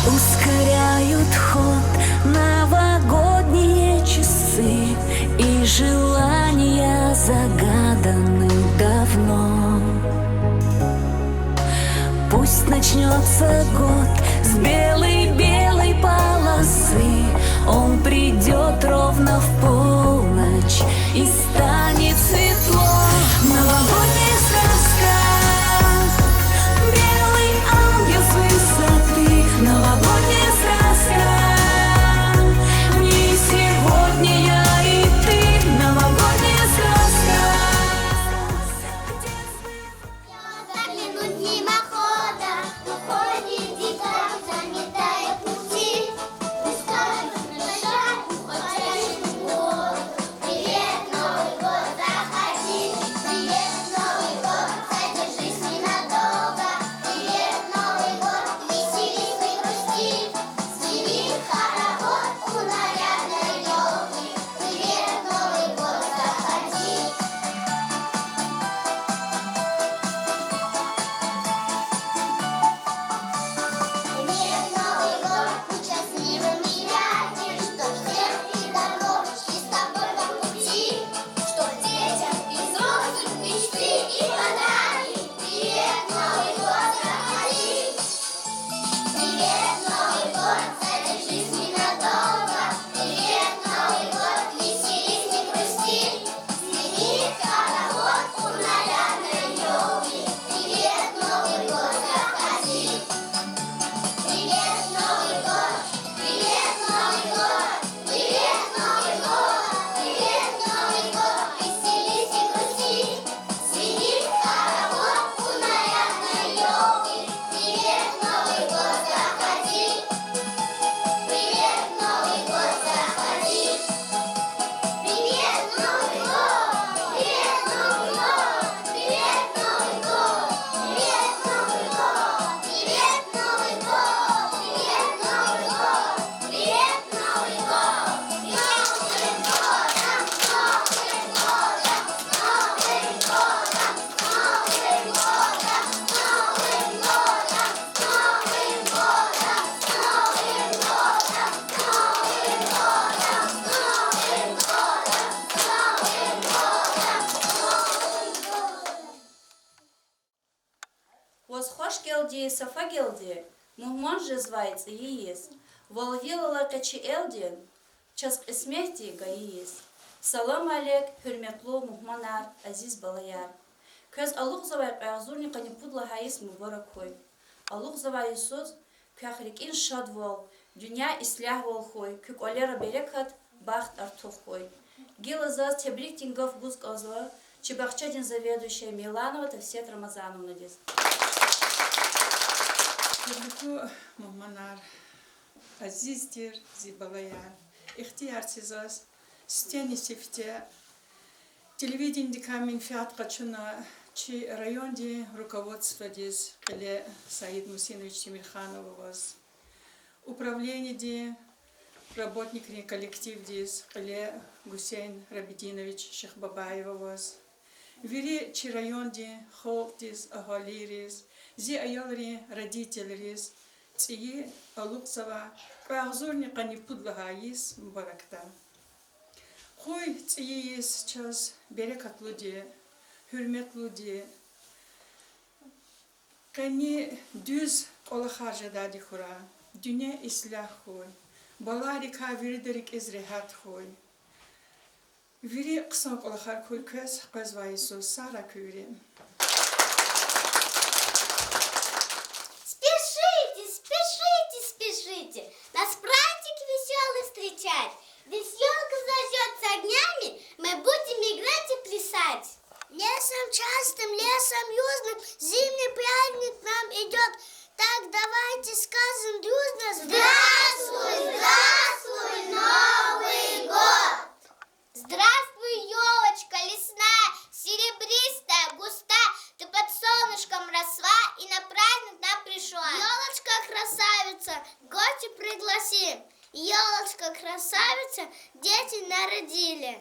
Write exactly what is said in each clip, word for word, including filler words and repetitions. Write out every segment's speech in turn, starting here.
Ускоряют ход новогодние часы, и желания загаданы давно. Пусть начнётся год с белой-белой полосы, он придёт ровно в полночь, и станет светло. Новогодняя сказка, белый ангел с высоты, новогодняя сказка, в ней сегодня я и ты, новогодняя сказка. Минут мимохода уходит декада, заметая пути. Пускай украшает уходящий год. Привет, Новый год, заходи. Привет, Новый год, задержись ненадолго. Привет, Новый год, веселись, не грусти. Звенит хоровод у нарядной ёлки. Привет, Новый год, заходи. Привет, Новый год, будь счастливым и ярким, чтоб всех ты дорог шли с тобой по пути, чтоб детям и взрослым мечты и подарки. Привет, Новый год, заходи. Привет, Новый год, задержись ненадолго. Привет, Новый год, веселись, не грусти. Звенит хоровод у нарядной ёлки. Привет, Новый год, заходи. Привет, Новый год, привет, Новый год, привет, Новый год, привет, Новый год, веселись, не грусти. Звенит хоровод у нарядной ёлки. Привет, Новый год, заходи. Привет, Новый год, заходи. Привет, Новый год! Привет, Новый год! Привет, Новый год! Привет, Новый год! Привет, Новый год! Привет, Новый год! С Новым годом! С Новым годом! С Новым годом! С Новым годом! С Новым годом! Ваз хвашгелди, сафагелди, мугьман жезвай цӀийи йис, вал вил ала къе чи элдин, чаз кьисметди гайи йис. Салам алейк, гьуьрметлу мугьманар, азиз балаяр! Квез алукьзавай кьве агъзурни къанни пуд лагьай йис мубарак хьуй. Алукьзавай йисуз квехъ рикӀин шадвал, дуьнья ислягьвал хьуй, куь кӀвалера берекат, бахт артух хьуй. Гила заз тебрикдин гаф гуз кӀанзава чи бахчадин заведующая Миланова Тафсет Рамазановнадиз. Гьуьрметлу мугьманар, азиз тир зи балаяр, ихтияр це заз сифтени-сифте телевиденидикай менфят къачуна чи райондин руководстводиз, кьиле Саид Мусинович Темирхановаваз, управленидин работникрин коллективдиз, кьиле Гусейн Рабидинович Шихбабаеваваз, вири чи райондин халкьдиз, агьалийриз, зи аялрин родительриз цӀийи алукьзавай кьве агъзурни къанни пуд лагьай йис мубаракда. Къуй цӀийи йис чаз берекатлуди, гьуьрметлуди, къени дуьз кӀвалахар жедайди хьурай, дуьнья ислягь хьуй, балайрикай вирида рикӀиз регьят хьуй. Вири хъсан кӀвалахар хьуй квез къвезвай йисуз, сагърай куьн вири. Спешите, спешите, спешите, нас праздник весёлый встречать. Здесь ёлка зажжёт с огнями, мы будем играть и плясать. Лесом частым, лесом южным зимний праздник нам идёт. Так давайте скажем дружно: здравствуй, здравствуй, Новый год! Здравствуй, ёлочка лесная, серебристая, густая, ты под солнышком росла и на праздник нам пришла. Ёлочка-красавица, гостя пригласи. Ёлочка-красавица, дети народили.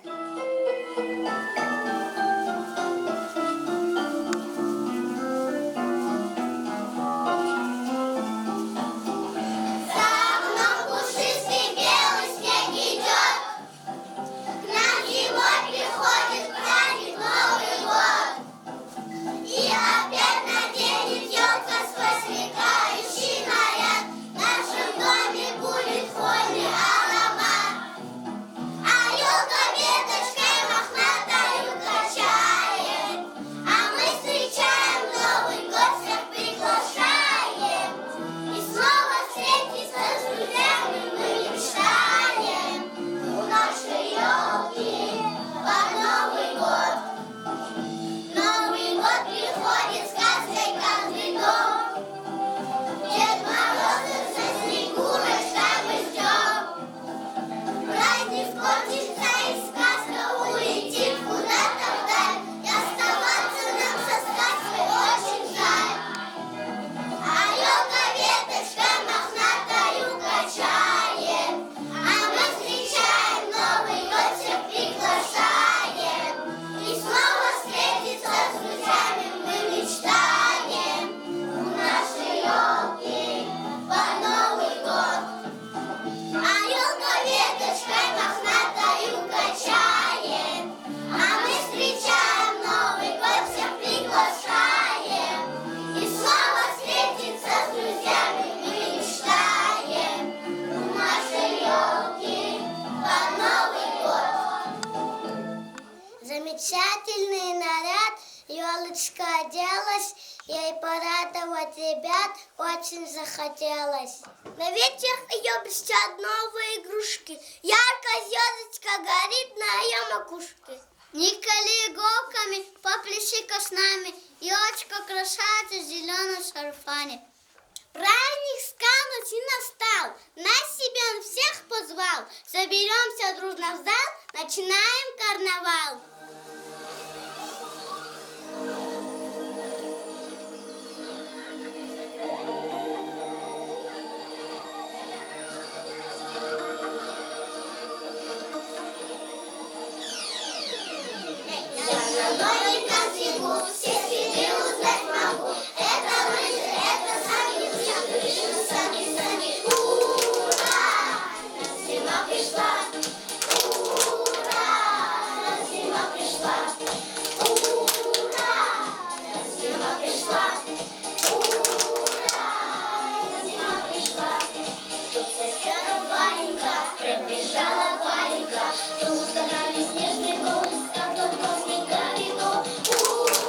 Девочка оделась, ей порадовать ребят очень захотелось. На ветер её блестят новые игрушки. Яркая звёздочка горит на её макушке. Не колей иголками, попляши-ка с нами, елочка красавица в зелёном сарафане. Праздник скал ночи настал, нас себе он всех позвал. Соберёмся дружно в зал, начинаем карнавал. Я на новеньком снегу все следы узнать могу. Это лыжи, это санки, санки, санки, санки. Ура! Зима пришла! Ура! Зима пришла! Ура! Зима пришла! Ура! Зима пришла! Тут соседка Ванька пробежала валенка, тут за нами снежный ком, как тот ком снеговиком.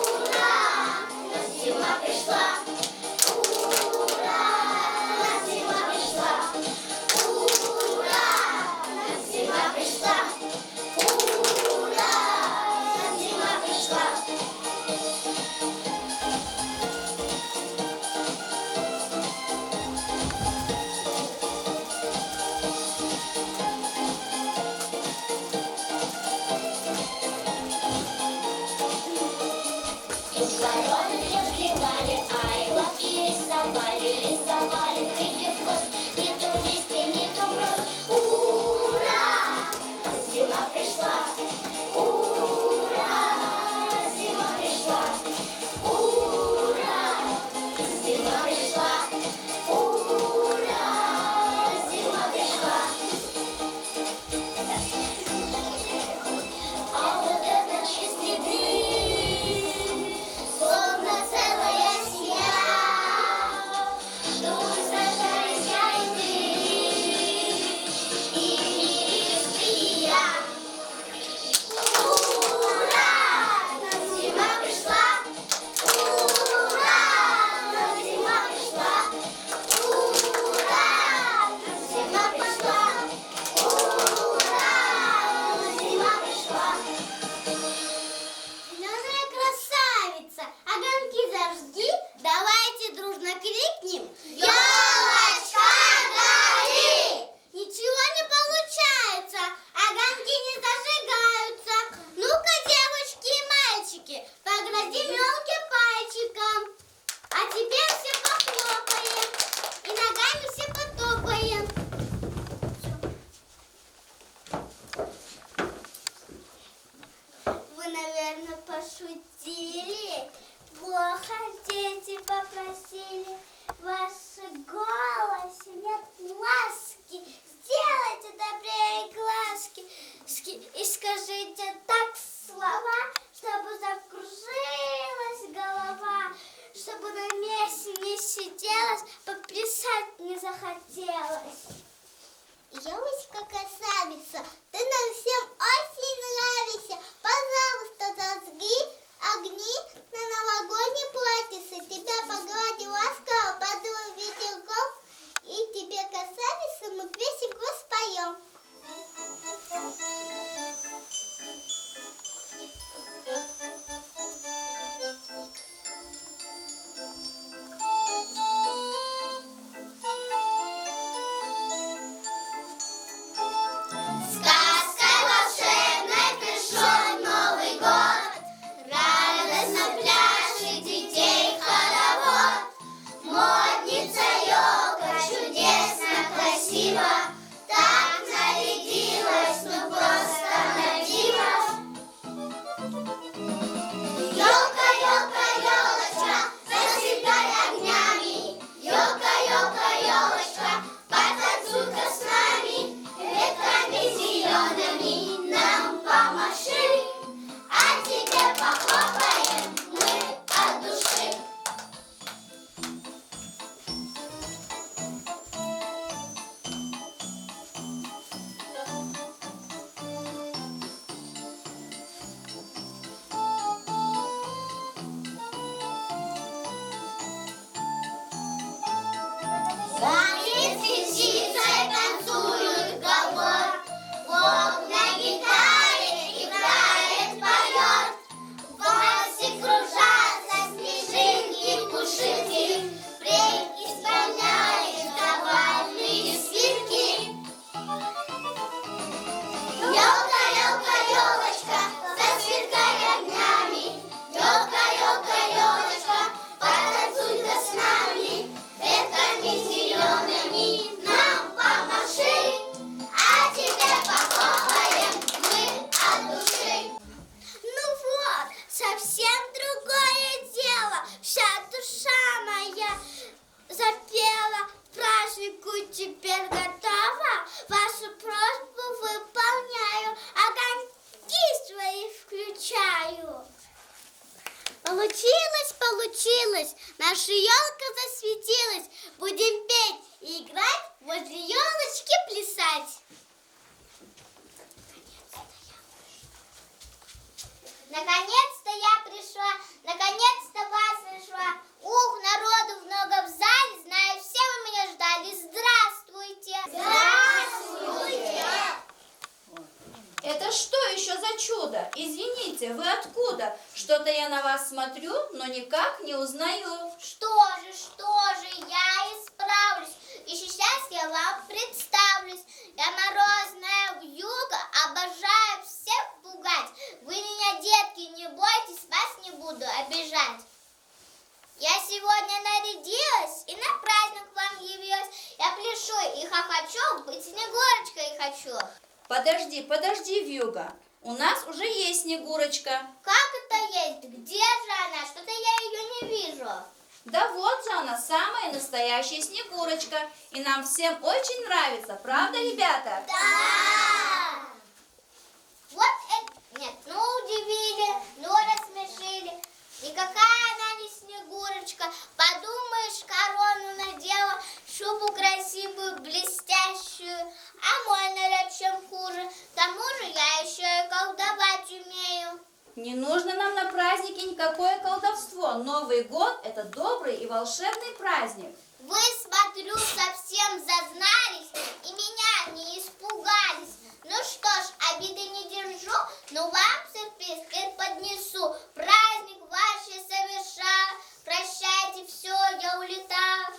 Ура! Зима пришла! Ура! Зима пришла! Ура! Зима пришла! Ура! Зима пришла! Тут вороны сбегали, ай, лапки рисовали, рисовали в кривых кос. Нету листьев, нету роз. Ура! Зима пришла! Ура! Зима пришла! Ура! Зима пришла! Ура! Зима пришла! А вот это чистый дым, словно целая семья, что уничтожает я и ты, и мир, и я. Ура! Зима пришла! Ура! Зима пришла! Ура! Зима пришла! Ура! Зима пришла! Зелёная красавица, огоньки зажги, давайте дружно крикнем: «Ёлочка, гори!» Ничего не получается, огоньки не зажигаются. Ну-ка, девочки и мальчики, погрозим ёлке пальчиком. А теперь все похлопаем и ногами все потопаем. Вы, наверное, пошутили. Плохо дети попросили. В ваши голосе нет ласки. Сделайте добрее глазки. Ски-, и скажите так слова, чтобы закружилась голова, чтобы на месте не сиделось, поплясать не захотелось. Ёлочка-красавица, ты нам всем очень нравишься. Пожалуйста, зажги огни на новогодней платьице. Тебя погладил ласково подул ветерком, и тебе, красавица, мы песенку споём. Теперь готова, вашу просьбу выполняю, огоньки свои включаю. Получилось, получилось, наша ёлка засветилась. Будем петь и играть, возле ёлочки плясать. Наконец-то я пришла, наконец-то вас нашла. Ух, народу много в зале, знаю, все вы меня ждали. Здравствуйте! Здравствуйте! Это что ещё за чудо? Извините, вы откуда? Что-то я на вас смотрю, но никак не узнаю. Что же, что же, я исправлюсь, и сейчас я вам представлюсь. Я морозная вьюга, обожаю всех пугать. Вы меня, детки, не бойтесь, вас не буду обижать. Я сегодня нарядилась и на праздник к вам явилась. Я пляшу и хохочу, быть Снегурочкой хочу. Подожди, подожди, вьюга. У нас уже есть Снегурочка. Как это есть? Где же она? Что-то я её не вижу. Да вот же она, самая настоящая Снегурочка. И нам всем очень нравится, правда, ребята? Да! Вот это, нет, ну удивили, ну рассмешили. Никакая она не Снегурочка. Подумаешь, корону надела, шубу красивую, блестящую. А мой наряд чем хуже? К тому же я ещё и колдовать умею. Не нужно нам на празднике никакое колдовство. Новый год — это добрый и волшебный праздник. Вы, смотрю, совсем зазнались и меня не испугались. Ну что ж, обиды не держу, но вам сюрприз преподнесу. Праздник ваш я совершаю, прощайте, всё, я улетаю.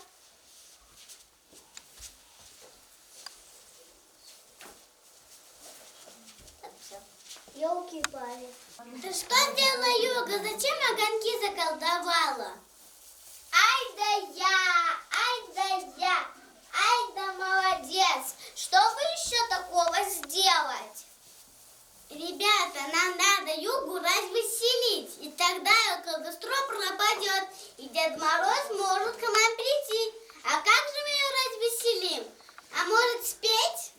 Ёлки-палки. Ты что сделала, Юга? Зачем огоньки заколдовала? Ай да я, ай да я, ай да молодец! Что вы ещё такого сделать? Ребята, нам надо Югу развеселить, и тогда её колдовство пропадёт, и Дед Мороз может к нам прийти. А как же мы её развеселим? А может, спеть?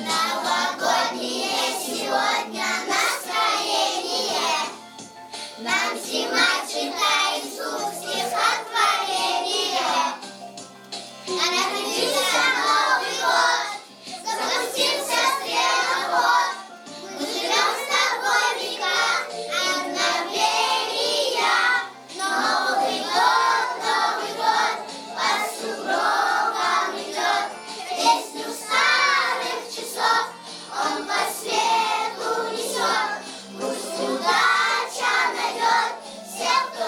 Новогоднее сегодня настроение. Нам зима читает вслух стихотворение. Родился Новый год, запустился стрелоход. Мы живём с тобой в веках, обновления. Новый год, Новый год, по сугробам идёт. Песню старых часов он по свету несёт. Пусть удача найдёт всех, кто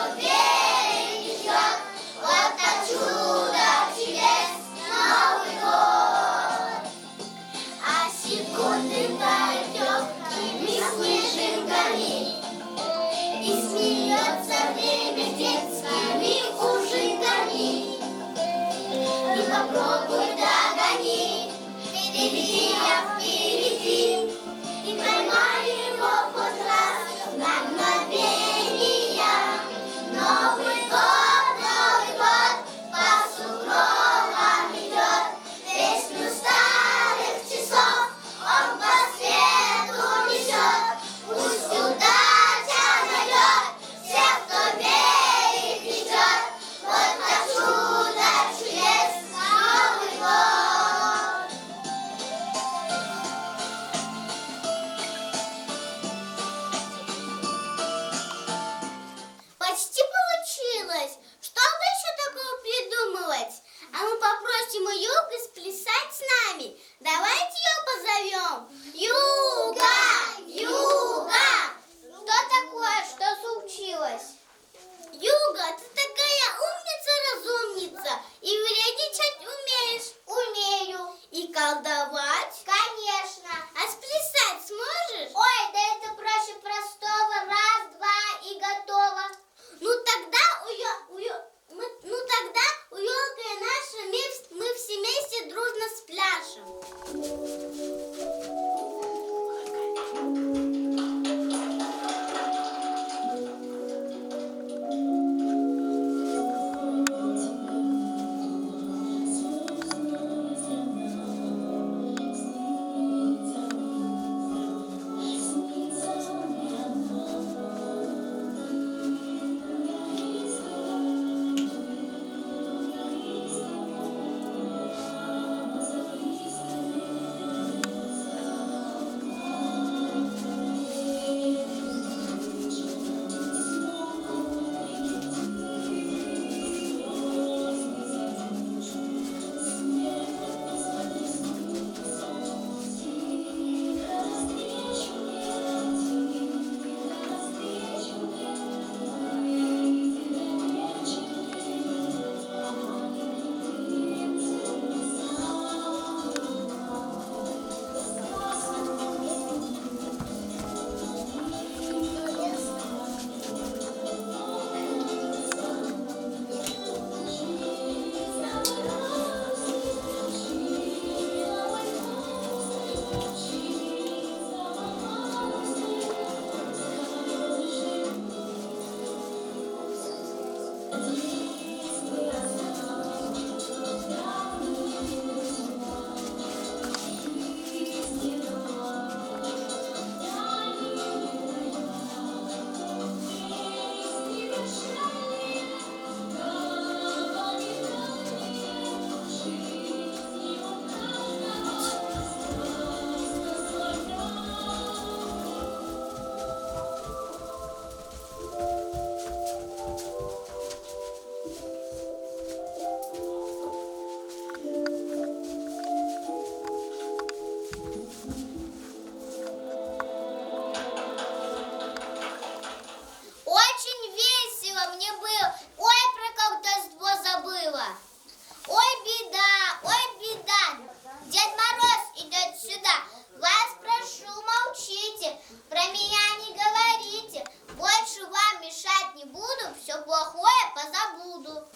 Я забуду.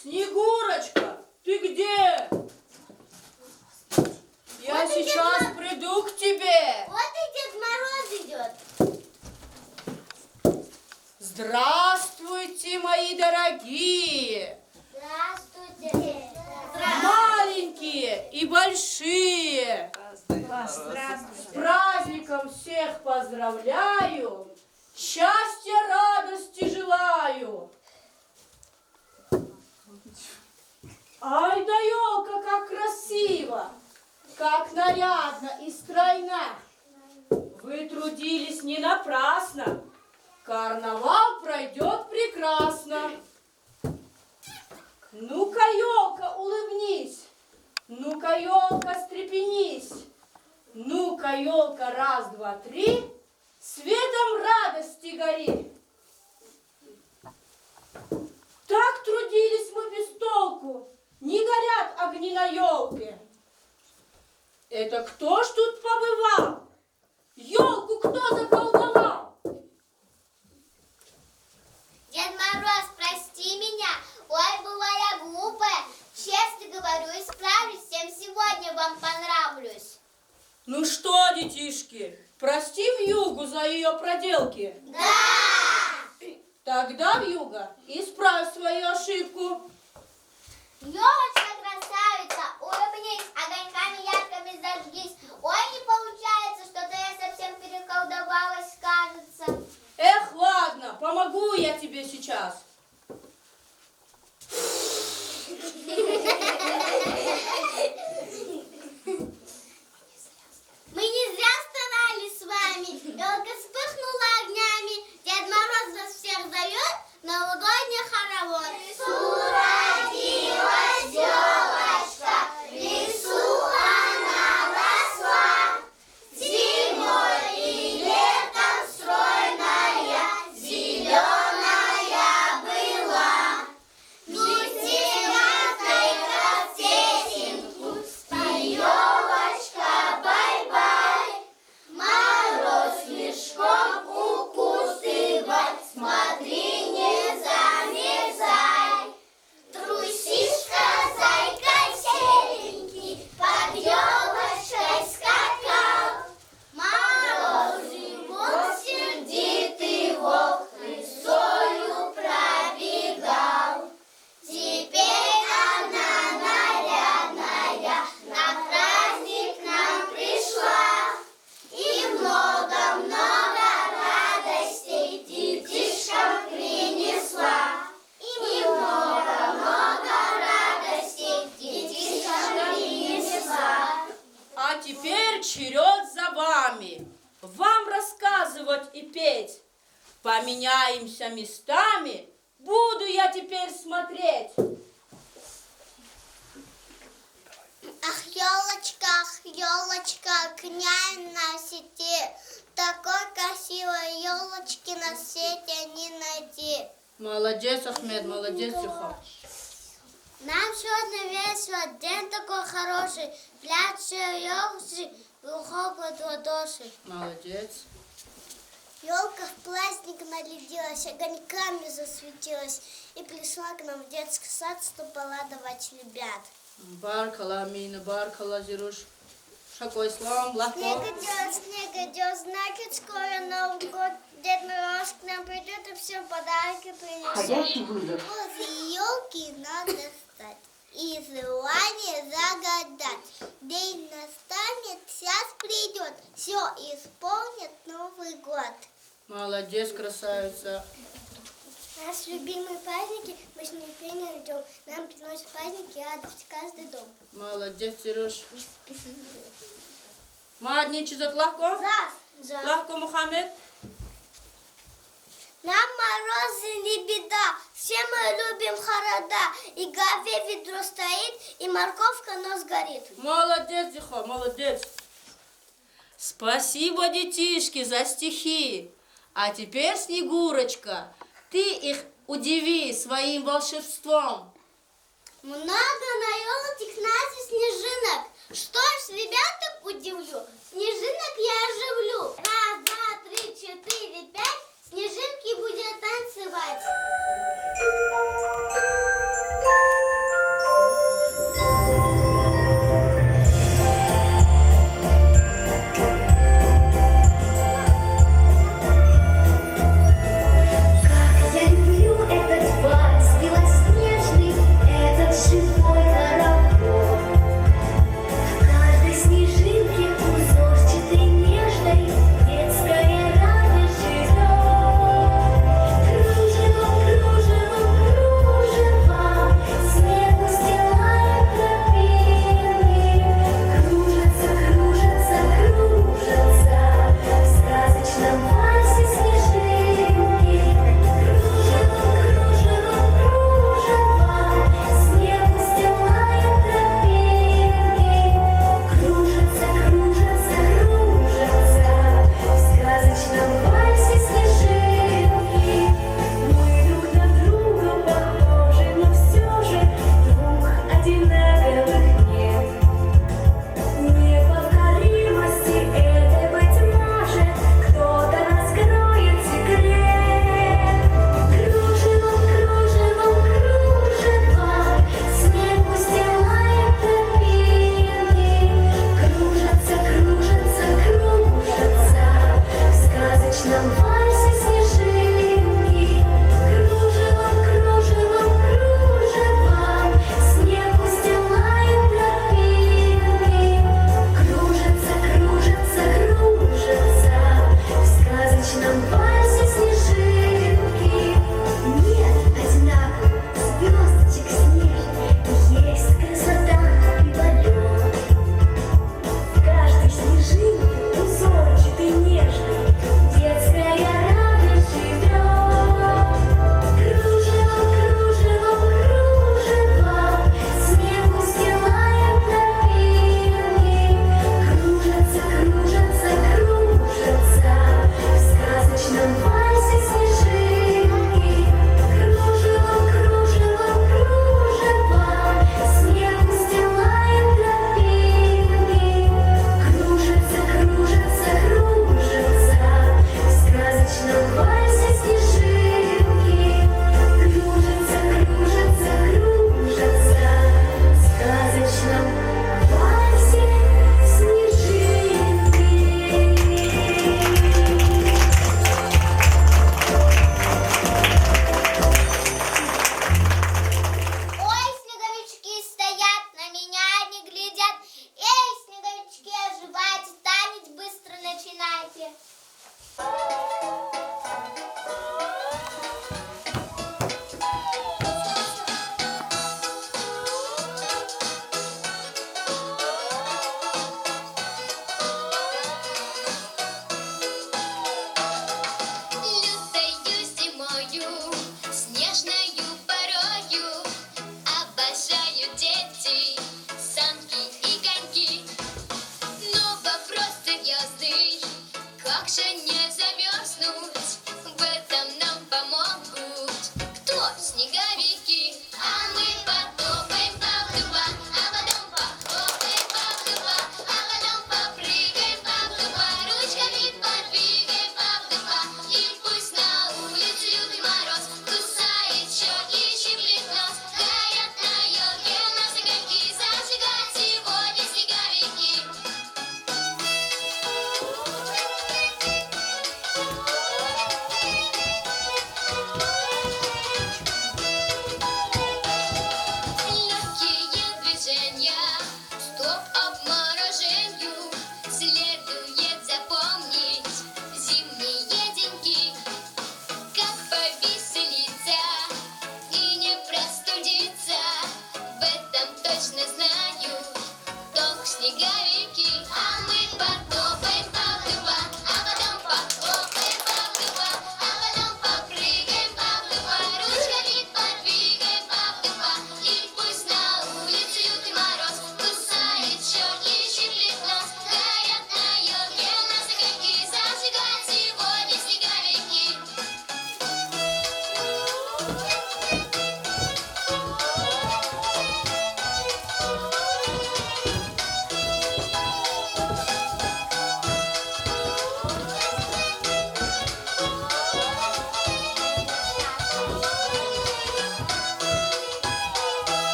Снегурочка, ты где? Я сейчас приду к тебе. Вот и Дед Мороз идёт. Здравствуйте, мои дорогие! Здравствуйте! Маленькие и большие! С праздником всех поздравляю! Счастья, радости желаю! Ай да ёлка, как красиво, как нарядно и стройна! Вы трудились не напрасно, карнавал пройдёт прекрасно. Ну-ка, ёлка, улыбнись, ну-ка, ёлка, стрепенись, ну-ка, ёлка, раз, два, три, светом радости гори. Так трудились мы без толку, не горят огни на ёлке. Это кто ж тут побывал? Ёлку кто заколдовал? Дед Мороз, прости меня, ой, была я глупая. Честно говорю, исправлюсь, всем сегодня вам понравлюсь. Ну что, детишки, простим Югу за её проделки? Да! Тогда, Юга, исправь свою ошибку. Ёлочка-красавица, улыбнись, огоньками яркими зажгись. Ой, не получается, что-то я совсем переколдовалась, кажется. Эх, ладно, помогу я тебе сейчас. Мы не зря старались с вами. Ёлка вспыхнула огнями. Дед Мороз вас всех зовёт на новогодний хоровод. В лесу родилась ёлочка, в лесу она росла. Зимой и летом стройная, зелёная была. Вместе с матерью как тесенку, спи, ёлочка, бай-бай. Мороз снежком укутывай, смотри, не замерзай. Трусишка, зайка серенький под ёлочкой скакал. Мороз и волк, сердитый волк, лесою пробегал. Теперь она нарядная на праздник к нам пришла. И много-много радостей детишкам принесла. И много-много радостей детишкам принесла. А теперь черёд за вами. Вам рассказывать и петь. Поменяемся местами, буду я теперь смотреть. Ах, ёлочка, ах, ёлочка, к нянь нас иди. Такой красивой ёлочки на свете не найти. Молодец, Ахмед, молодец, Зухо. Нам сегодня весело, день такой хороший, пляшут ёлочки, хлопают в ладоши. Молодец. Ёлка в праздник нарядилась, огоньками засветилась и пришла к нам в детский сад, чтоб порадовать ребят. Баркалла, Амина, баркалла, зи руш. Ша кван, Ислам, лагь кван. Снег идёт, снег идёт, значит, скоро Новый год. Дед Мороз к нам придёт и всем подарки принесёт. Входящий вызов. Возле ёлки надо встать и желание загадать. День настанет, час придёт, всё исполнит Новый год. Молодец, красавица. Наши любимые праздники мы с нетерпением ждём. Нам приносят праздники радость в каждый дом. Молодец, Серёж. Мадни чизат лагь кван. Заз. Заз. Лагь кван, Мухаммед. Нам морозы не беда, все мы любим холода. И в голове ведро стоит, и морковка нос горит. Молодец, Зихо, молодец. Спасибо, детишки, за стихи. А теперь, Снегурочка, ты их удиви своим волшебством. Много на ёлке к нас снежинок. Что ж, ребяток удивлю, снежинок я оживлю. Раз, два, три, четыре, пять, снежинки будут танцевать.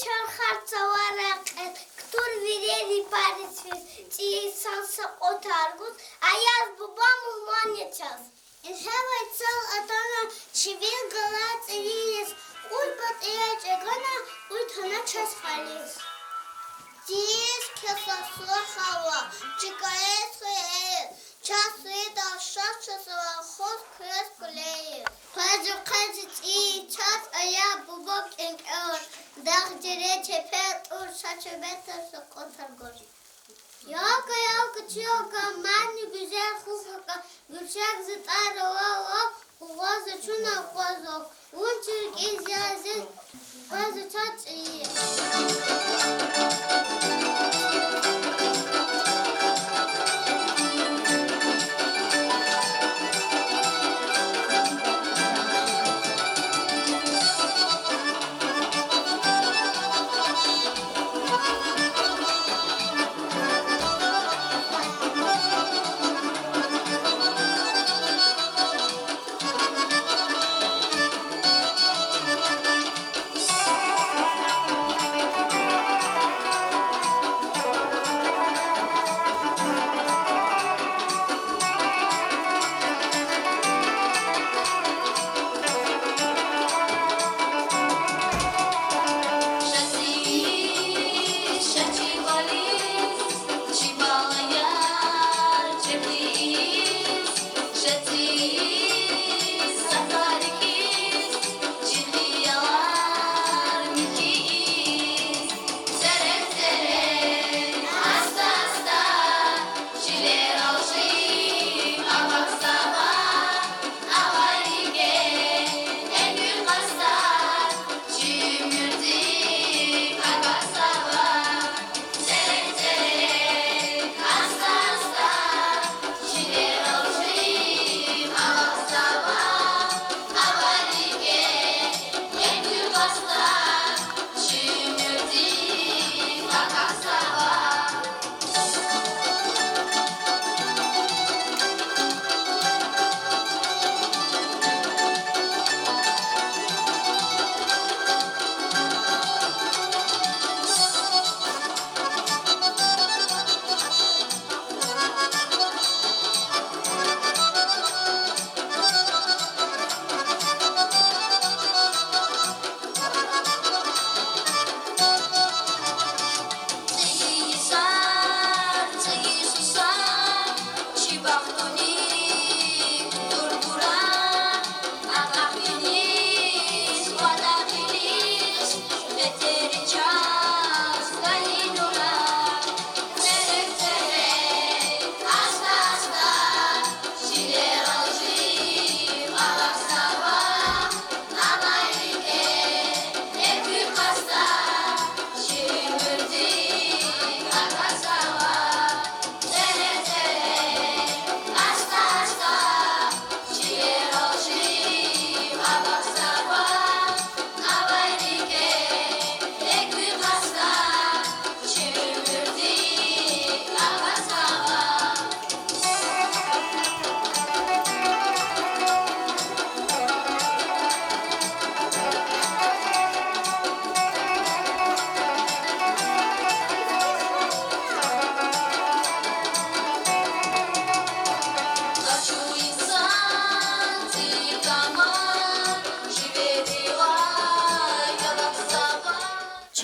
Чархар цавара кьез, кутур вири рипариз физ, цӀийи йисан са кьватар гуз, Аяз буба мугьман я чаз. Ингье авай цал атана, чи вил галай цӀийи йис, кьуд патӀияр чӀегана, кьуьд гьана чаз халис. ЦӀийи йис, квез сагъ хьурай, чкайиз хуьрейиз, чаз суьгьуьрдал шад чаз ава, хуьз квез куьлейиз. Къвез-къвез цӀийи чаз, Аяз буба кӀенкӀелар, дагъ-дере, чепер, тӀур, са чебер тир, са кьватар гуз. Ёлка, ёлка, чи ёлка, мадни гуьзел хуьх гьакӀа, гуьрчег затӀар ава, ава, къугъваз чун акъвазва, вун чи рикӀиз я азиз, къвез чаз цӀийи.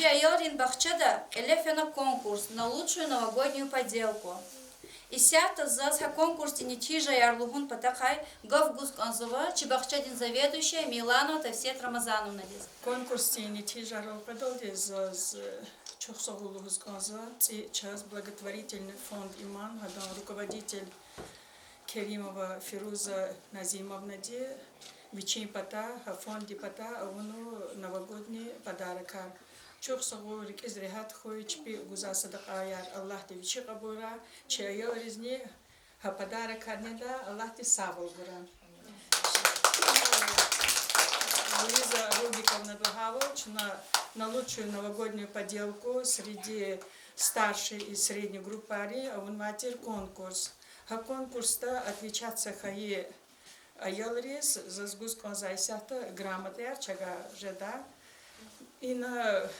Чи аялрин бахчада кьиле фена конкурс на лучшую новогоднюю поделку. Исятда заз гьа конкурсдин нетижаяр лугьун патахъай гаф гуз кӀанзава чи бахчадин заведующая Миланова Тавсият Рамазановнадиз. Конкурсдин нетижайрал къведалди заз, э, чухсагъул лугьуз кӀанзава цӀи чаз благотворительный фонд Иман, гьадан руководитель Керимова Фируза Назимовнади, вичин патай, гьа фонддин патай авуна новогодний подарокар. Чухсагъул, рикӀиз регьят хьуй, чпи гузвай садакьаяр Аллагьди вичи кьабулрай, чи аялризни гьа подарокар недай Аллагьди сагъвал гурай. Луиза Рубиковна лагьайвал, чна на лучшую новогоднюю поделку среди старшей и средней группайрин авунвай тир конкурс. Гьа конкурсда отличаться хьайи аялриз заз гуз кӀанзавай исятда грамотаяр чавай жеда. Ина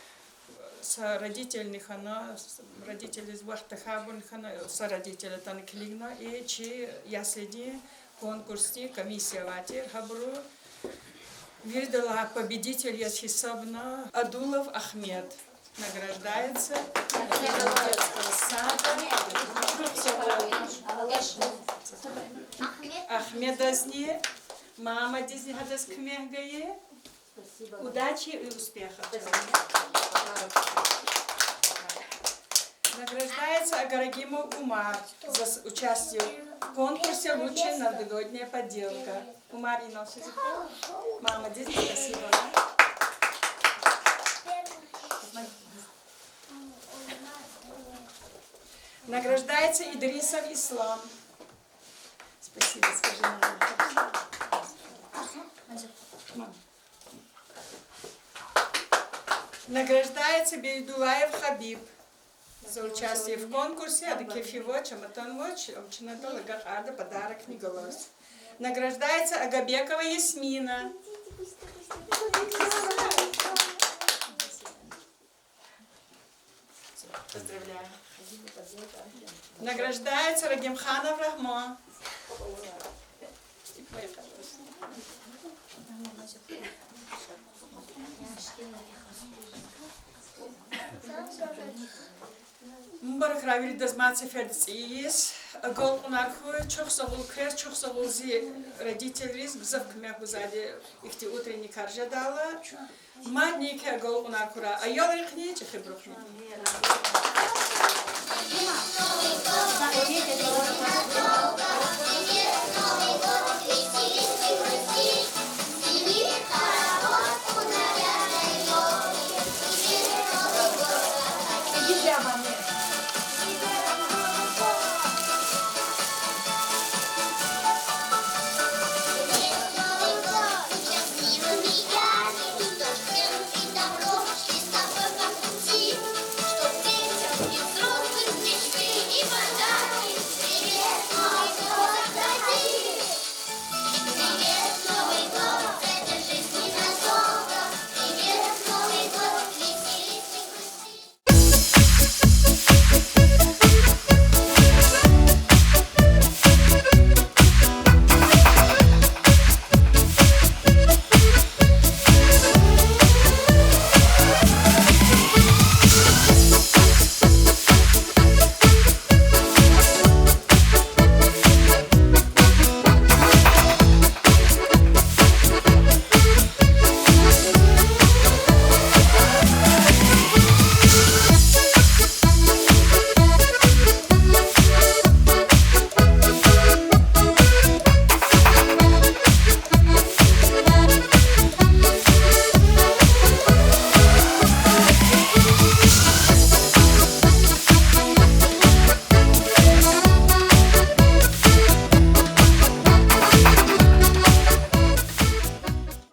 Са родительни хьана, с-, родительриз вахт тахьайбурни хьана, са родитель атана килигна, и чи яслидин конкурсдин комиссия авай тир, гьабуру виридалай победитель яз гьисабна Адулов Ахмед. Награждается. Детского сада. Ахмедазни, мамадизни гьадаз куьмек гайи. Удачи и успехов. Награждается Агарагимов Умар за с-, участие в конкурсе «Лучшая новогодняя поделка». Умар, инал шизи. Мамадизни спасибо. Награждается Идрисов Ислам. Спасибо, скажи, мама. Мам. Награждается Бейдуллаев Хабиб за участие в конкурсе, ада кефи авач, чаматан авач, ам чна адал агакьарда, подарокни галаз. Награждается Агабекова Ясмина. Поздравляю. Награждается Рагимханов Рахман. Мубаракрай виридаз мад сеферда цӀийи йис. Агалкьунар хьуй, чухсагъул квез, чухсагъул зи родительриз, гзаф куьмек гузвайди ихьтин утренний кар жедайла. Мадни еке агалкьунар хьурай аялрихъни, чӀехибурухъни.